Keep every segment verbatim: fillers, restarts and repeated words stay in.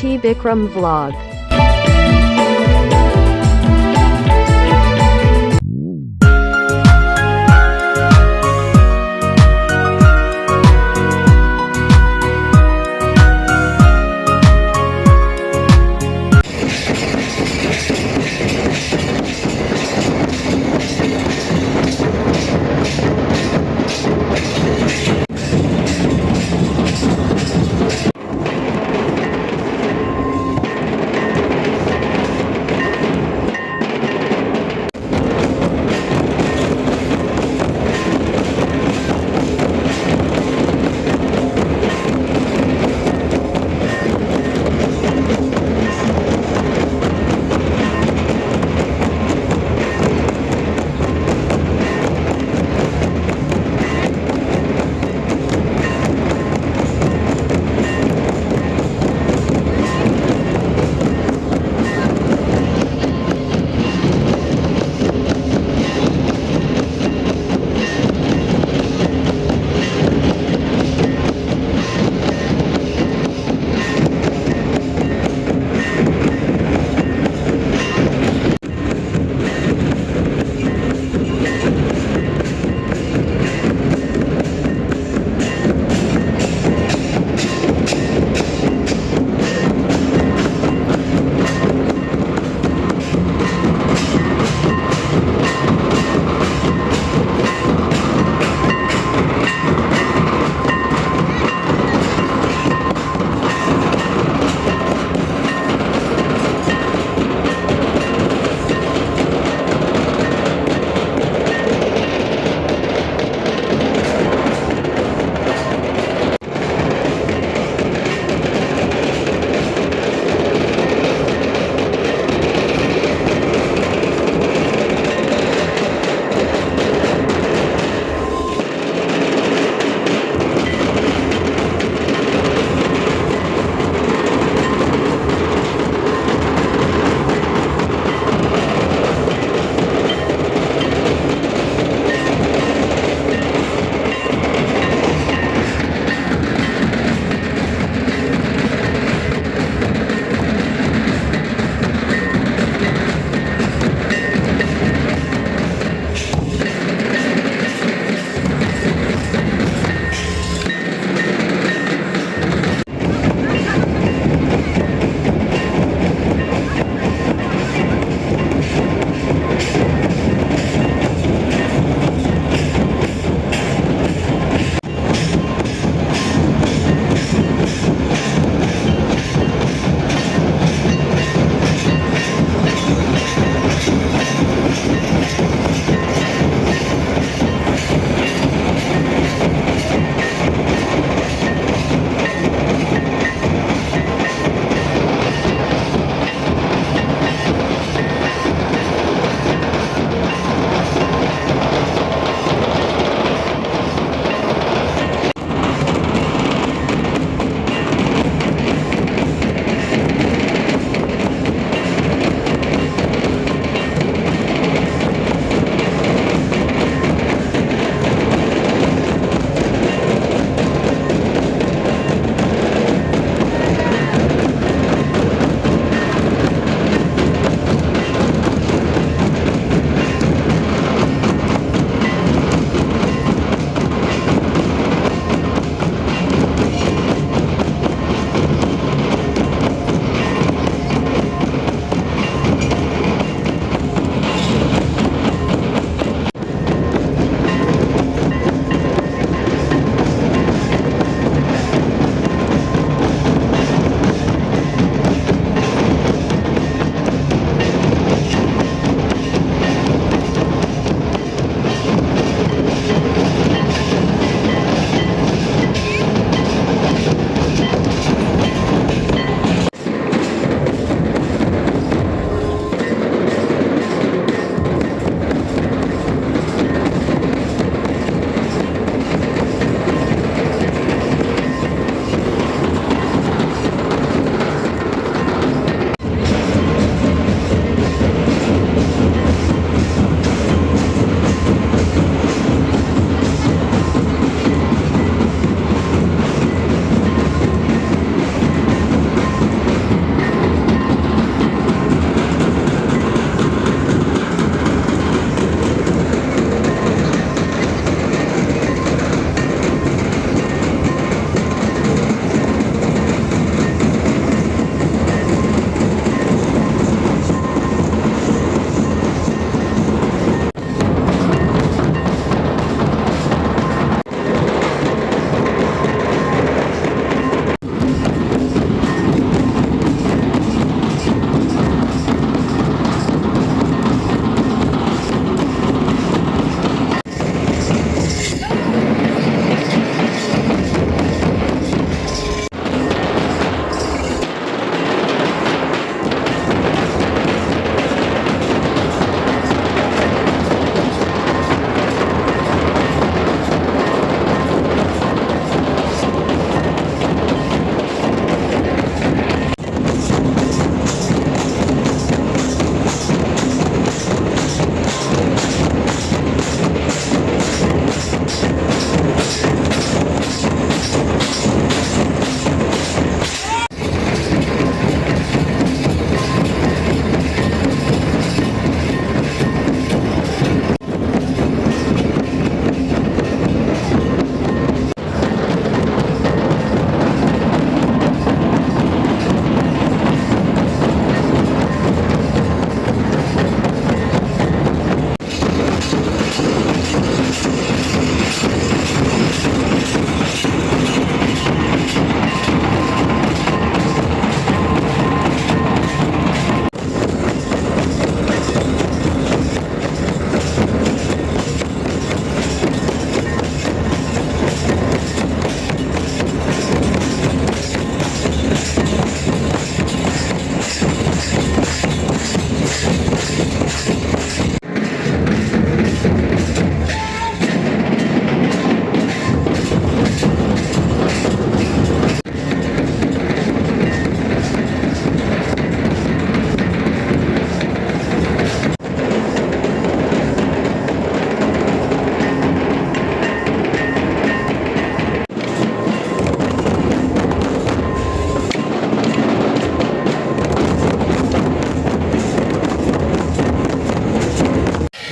P Bikram Vlog.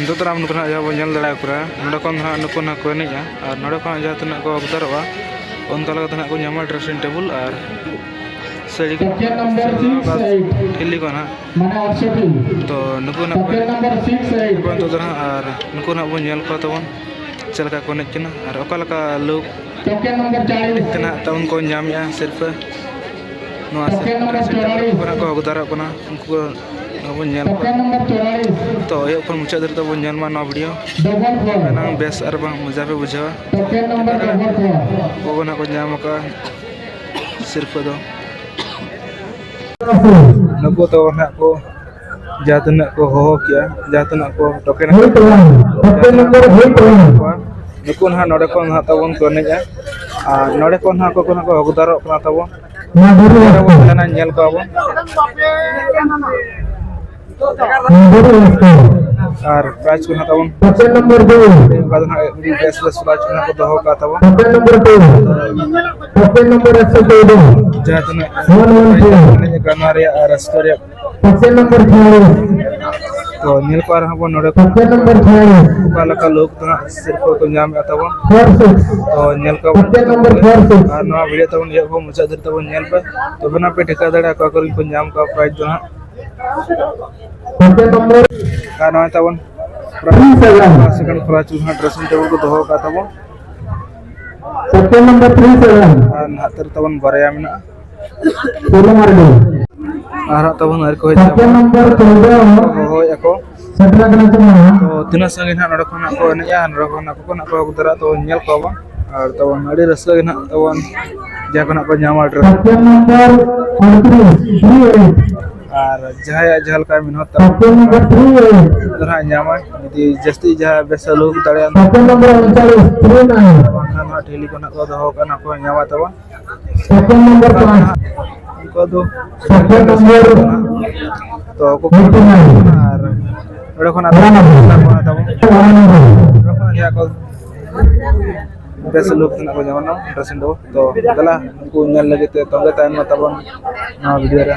ᱱᱤᱛᱚᱜ ᱫᱚ ᱱᱟᱦᱟᱜ ᱱᱩᱠᱩ ᱱᱟᱦᱟᱜ ᱡᱟᱦᱟᱸ ᱵᱚᱱ ᱧᱮᱞ ᱫᱟᱲᱮᱭᱟᱠᱚ ᱠᱟᱱᱟ, ᱱᱚᱸᱰᱮ ᱠᱷᱚᱱ ᱫᱚ ᱱᱟᱦᱟᱜ ᱱᱩᱠᱩ ᱱᱟᱦᱟᱜ ᱠᱚ ᱮᱱᱮᱡᱼᱟ ᱟᱨ ᱱᱚᱸᱰᱮ ᱠᱷᱚᱱ ᱡᱟᱦᱟᱸ ᱛᱤᱱᱟᱹᱜ ᱠᱚ ᱚᱵᱽᱫᱟᱨᱚᱜᱼᱟ, ᱚᱱᱠᱟ ᱞᱮᱠᱟᱛᱮ ᱱᱟᱦᱟᱜ ᱠᱚ ᱧᱟᱢᱟ dressing table ᱟᱨ ᱥᱟᱹᱲᱤ ᱠᱚ᱾ ᱴᱷᱤᱞᱤ ᱠᱚ ᱱᱟᱦᱟᱜ᱾ ᱛᱚ ᱱᱩᱠᱩ ᱱᱟᱦᱟᱜ ᱠᱚ ᱮᱱᱮᱡ ᱠᱟᱱᱟ ᱱᱤᱛᱚᱜ ᱫᱚ ᱱᱟᱦᱟᱜ, ᱟᱨ ᱱᱩᱠᱩ ᱱᱟᱦᱟᱜ ᱵᱚᱱ ᱧᱮᱞ ᱠᱚᱣᱟ ᱛᱟᱵᱚᱱ ᱪᱮᱫ ᱞᱮᱠᱟ ᱠᱚ ᱮᱱᱮᱡ ᱠᱟᱱᱟ ᱟᱨ ᱚᱠᱟ ᱞᱮᱠᱟ look ᱮᱱᱮᱡ ᱛᱮ ᱱᱟᱦᱟᱜ ᱛᱟᱵᱚᱱ ᱠᱚ ᱧᱟᱢᱮᱜᱼᱟ ᱥᱤᱨᱯᱟᱹ᱾ ᱱᱚᱣᱟ ᱥᱤᱨᱯᱟᱹ ᱠᱚᱨᱮ ᱠᱚ ᱦᱚᱠᱫᱟᱨᱚᱜ ᱠᱟᱱᱟ, ᱩᱱᱠᱩ ᱦᱚᱸᱵᱚᱱ ᱧᱮᱞ ᱠᱚᱣᱟ᱾ ᱛᱚ ᱮᱦᱚᱵ ᱠᱷᱚᱱ ᱢᱩᱪᱟᱹᱫ ᱫᱷᱟᱹᱨᱤᱡ ᱛᱮᱵᱚᱱ ᱧᱮᱞ ᱢᱟ ᱱᱚᱣᱟ video᱾ ᱮᱱᱟᱝ ᱵᱮᱥ ᱟᱨ ᱵᱟᱝ ᱢᱚᱡᱟ ᱯᱮ ᱵᱩᱡᱷᱟᱹᱣᱟ᱾ ᱚᱠᱚᱭ ᱠᱚ ᱱᱟᱦᱟᱜ ᱠᱚ ᱧᱟᱢ ᱟᱠᱟᱫᱼᱟ ᱥᱤᱨᱯᱟᱹ ᱫᱚ᱾ ᱱᱩᱠᱩ ᱫᱚ ᱱᱟᱦᱟᱜ ᱠᱚ ᱡᱟᱦᱟᱸ ᱛᱤᱱᱟᱹᱜ ᱠᱚ ᱦᱚᱦᱚ ᱠᱮᱜᱼᱟ, ᱡᱟᱦᱟᱸ ᱛᱤᱱᱟᱹᱜ ᱠᱚ ᱴᱳᱠᱮᱱ ᱟᱠᱟᱫ ᱠᱚᱣᱟ, ᱱᱩᱠᱩ ᱱᱟᱦᱟᱜ ᱱᱚᱰᱮ ᱠᱷᱚᱱ ᱱᱟᱦᱟᱜ ᱛᱟᱵᱚᱱ ᱠᱚ ᱮᱱᱮᱡᱼᱟ᱾ ᱟᱨ ᱱᱚᱰᱮ ᱠᱷᱚᱱ ᱱᱟᱦᱟᱜ ᱚᱠᱚᱭ ᱠᱚ ᱱᱟᱦᱟᱜ ᱠᱚ ᱦᱚᱠᱫᱟᱨᱚᱜ ᱠᱟᱱᱟ ᱛᱟᱵᱚᱱ, ᱱᱚᱰᱮ ᱵᱚᱱ ᱛᱟᱦᱮᱱᱟ, ᱧᱮᱞ ᱠᱚᱣᱟ ᱵᱚᱱ᱾ ᱟᱨ prize ᱠᱚ ᱱᱟᱦᱟᱜ ᱛᱟᱵᱚᱱ ᱴᱳᱠᱮᱱ ᱱᱚᱢᱵᱚᱨ ᱫᱩᱭ, ᱚᱱᱠᱟ ᱫᱚ ᱱᱟᱦᱟᱜ ᱟᱹᱰᱤ ᱵᱮᱥ ᱵᱮᱥ prize ᱠᱚ ᱱᱟᱦᱟᱜ ᱠᱚ ᱫᱚᱦᱚ ᱠᱟᱜᱼᱟ ᱛᱟᱵᱚᱱ᱾ Token number two, token number ᱮᱠᱥᱚ ᱪᱳᱫᱽᱫᱳ, ᱡᱟᱦᱟᱸ ᱛᱤᱱᱟᱹᱜ ᱚᱣᱟᱱ ᱚᱣᱟᱱ ᱯᱷᱳᱨ᱾ ᱮᱱᱮᱡ ᱜᱟᱱᱟ ᱨᱮᱭᱟᱜ ᱟᱨ ᱨᱟᱹᱥᱠᱟᱹ ᱨᱮᱭᱟᱜ᱾ ᱴᱳᱠᱮᱱ ᱱᱚᱢᱵᱚᱨ ᱪᱷᱤᱭᱟᱞᱤᱥ, ᱛᱚ ᱧᱮᱞ ᱠᱚᱣᱟ ᱨᱮᱦᱚᱸ ᱵᱚᱱ ᱱᱚᱰᱮ ᱴᱳᱠᱮᱱ ᱱᱚᱢᱵᱚᱨ ᱪᱷᱤᱭᱟᱞᱤᱥ, ᱚᱠᱟ ᱞᱮᱠᱟ look ᱫᱚ ᱱᱟᱦᱟᱜ ᱥᱤᱨᱯᱟᱹ ᱠᱚ ᱧᱟᱢᱮᱫᱼᱟ ᱛᱟᱵᱚᱱ᱾ ᱯᱷᱳᱨ ᱥᱤᱠᱥ, ᱛᱚ ᱧᱮᱞ ᱠᱚᱣᱟ ᱵᱚᱱ ᱴᱳᱠᱮᱱ ᱱᱚᱢᱵᱚᱨ ᱯᱷᱳᱨ ᱥᱤᱠᱥ᱾ ᱟᱨ ᱱᱚᱣᱟ video ᱛᱟᱵᱚᱱ ᱮᱦᱚᱵ ᱠᱷᱚᱱ ᱢᱩᱪᱟᱹᱫ ᱫᱷᱟᱹᱨᱤᱡ ᱛᱟᱵᱚᱱ ᱧᱮᱞ ᱯᱮ, ᱛᱚᱵᱮ ᱱᱟᱦᱟᱜ ᱯᱮ ᱴᱷᱤᱠᱟᱹ ᱫᱟᱲᱮᱭᱟᱜᱼᱟ ᱚᱠᱟ ᱠᱚᱨᱮ ᱠᱚ ᱧᱟᱢ ᱠᱟᱜᱼᱟ prize ᱫᱚ ᱱᱟᱦᱟᱜ᱾ ᱴᱳᱠᱮᱱ ᱱᱚᱢᱵᱚᱨ, ᱟᱨ ᱱᱚᱜᱼᱚᱭ ᱛᱟᱵᱚᱱ ᱛᱷᱨᱤ ᱥᱮᱵᱷᱮᱱ᱾ Second prize ᱱᱟᱦᱟᱜ dressing table ᱠᱚ ᱫᱚᱦᱚ ᱟᱠᱟᱫ ᱛᱟᱵᱚᱱ᱾ Token number three seven. ᱟᱨ ᱱᱟᱦᱟᱜ ᱛᱟᱹᱨᱤ ᱛᱟᱵᱚᱱ ᱵᱟᱨᱭᱟ ᱢᱮᱱᱟᱜᱼᱟ᱾ ᱯᱩᱱ ᱢᱟᱨᱰᱤ᱾ ᱟᱨ ᱦᱟᱸᱜ ᱛᱟᱵᱚᱱ ᱟᱹᱣᱨᱤ ᱠᱚ ᱦᱮᱡ ᱴᱳᱠᱮᱱ ᱟᱠᱟᱱᱟ᱾ ᱱᱚᱢᱵᱚᱨ ᱪᱳᱫᱽᱫᱳ᱾ ᱦᱚᱦᱚᱭᱮᱫᱼᱟ ᱠᱚ᱾ ᱥᱮᱴᱮᱨ ᱟᱠᱟᱱᱟ ᱥᱮ ᱵᱟᱝ? ᱛᱚ ᱛᱤᱱᱟᱹᱜ ᱥᱟᱺᱜᱤᱧ ᱦᱟᱸᱜ ᱱᱚᱰᱮ ᱠᱷᱚᱱ ᱦᱟᱸᱜ ᱠᱚ ᱮᱱᱮᱡᱼᱟ, ᱱᱚᱰᱮ ᱠᱷᱚᱱ ᱟᱠᱚ ᱠᱚ ᱱᱟᱜ ᱠᱚ ᱟᱹᱜᱩ ᱫᱟᱨᱟ, ᱛᱚ ᱧᱮᱞ ᱠᱚᱣᱟ ᱵᱚᱱ᱾ ᱟᱨ ᱛᱟᱵᱚᱱ ᱟᱹᱰᱤ ᱨᱟᱹᱥᱠᱟᱹ ᱜᱮ ᱱᱟᱜ ᱛᱟᱵᱚᱱ ᱡᱟᱦᱟᱸ ᱠᱚ ᱱᱟᱜ ᱠᱚ ᱧᱟᱢᱟ dress᱾ ᱴᱳᱠᱮᱱ ᱱᱚᱢᱵᱚᱨ ᱟᱴᱛᱨᱤᱥ, ᱛᱷᱨᱤ ᱮᱭᱤᱴ᱾ ᱟᱨ ᱡᱟᱦᱟᱸᱭᱟᱜ ᱡᱟᱦᱟᱸ ᱞᱮᱠᱟ ᱢᱮᱦᱱᱚᱛ ᱛᱟᱵᱚᱱ, ᱴᱳᱠᱮᱱ ᱱᱚᱢᱵᱚᱨ ᱛᱷᱨᱤ ᱮᱭᱤᱴ᱾ ᱩᱱᱤ ᱫᱚ ᱦᱟᱸᱜ ᱧᱟᱢᱟᱭ, ᱡᱩᱫᱤ ᱡᱟᱹᱥᱛᱤ ᱡᱟᱦᱟᱸ ᱵᱮᱥ ᱮ ᱞᱩᱠ ᱫᱟᱲᱮᱭᱟᱜᱼᱟ᱾ ᱴᱳᱠᱮᱱ ᱱᱚᱢᱵᱚᱨ ᱩᱱᱪᱟᱞᱤᱥ, ᱛᱷᱨᱤ ᱱᱟᱭᱤᱱ᱾ ᱵᱟᱝᱠᱷᱟᱱ ᱦᱟᱸᱜ ᱴᱷᱤᱞᱤ ᱠᱚ ᱱᱟᱜ ᱠᱚ ᱫᱚᱦᱚ ᱠᱟᱜᱼᱟ, ᱚᱱᱟ ᱠᱚ ᱧᱟᱢᱟ ᱛᱟᱵᱚᱱ᱾ ᱴᱳᱠᱮᱱ ᱱᱚᱢᱵᱚᱨ ᱯᱟᱸᱪ᱾ ᱩᱱᱠᱩ ᱫᱚ ᱴᱳᱠᱮᱱ ᱱᱚᱢᱵᱚᱨ ᱛᱚ ᱟᱠᱚ ᱠᱚ ᱟᱨ ᱚᱸᱰᱮ ᱠᱷᱚᱱᱟᱜ ᱛᱟᱵᱚᱱ ᱚᱸᱰᱮ ᱠᱷᱚᱱᱟᱜ ᱜᱮ ᱟᱠᱚ ᱵᱮᱥ ᱞᱩᱠ ᱨᱮᱱᱟᱜ ᱠᱚ ᱧᱟᱢᱟ ᱰᱨᱮᱥᱤᱝ ᱴᱮᱵᱚᱞ᱾ ᱛᱚ ᱫᱮᱞᱟ ᱩᱱᱠᱩ ᱧᱮᱞ ᱞᱟᱹᱜᱤᱫ ᱛᱮ ᱛᱚᱸᱜᱮ ᱛᱟᱦᱮᱱ ᱢᱟ ᱛᱟᱵᱚᱱ ᱱᱚᱣᱟ video ᱨᱮ᱾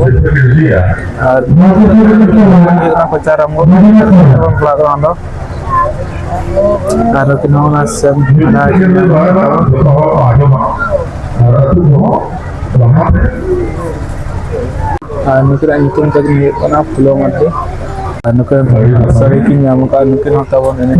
ᱛᱟᱵᱚᱱ᱾ ᱟᱨ ᱱᱚᱣᱟ ᱫᱚ ᱦᱩᱭᱩᱜ ᱠᱟᱱᱟ ᱠᱚᱪᱟᱨᱟᱢ ᱜᱚᱲ᱾ ᱵᱚᱱ ᱪᱟᱞᱟᱜ ᱠᱟᱱᱟ ᱚᱸᱰᱮ᱾ ᱟᱨ ᱱᱚᱛᱮ ᱱᱚᱜᱼᱚ ᱱᱟ ᱥᱮᱱ ᱦᱟᱱᱟ ᱟᱨ ᱱᱩᱠᱤᱱᱟᱜ ᱧᱩᱛᱩᱢ ᱛᱟᱹᱠᱤᱱ ᱦᱩᱭᱩᱜ ᱠᱟᱱᱟ ᱯᱷᱩᱞᱳ ᱢᱟᱨᱰᱤ᱾ ᱟᱨ ᱱᱩᱠᱤᱱ ᱥᱟᱹᱲᱤ ᱠᱤᱱ ᱧᱟᱢ ᱟᱠᱟᱫ, ᱱᱩᱠᱤᱱ ᱦᱚᱸ ᱛᱟᱵᱚᱱ ᱮᱱᱮᱡ᱾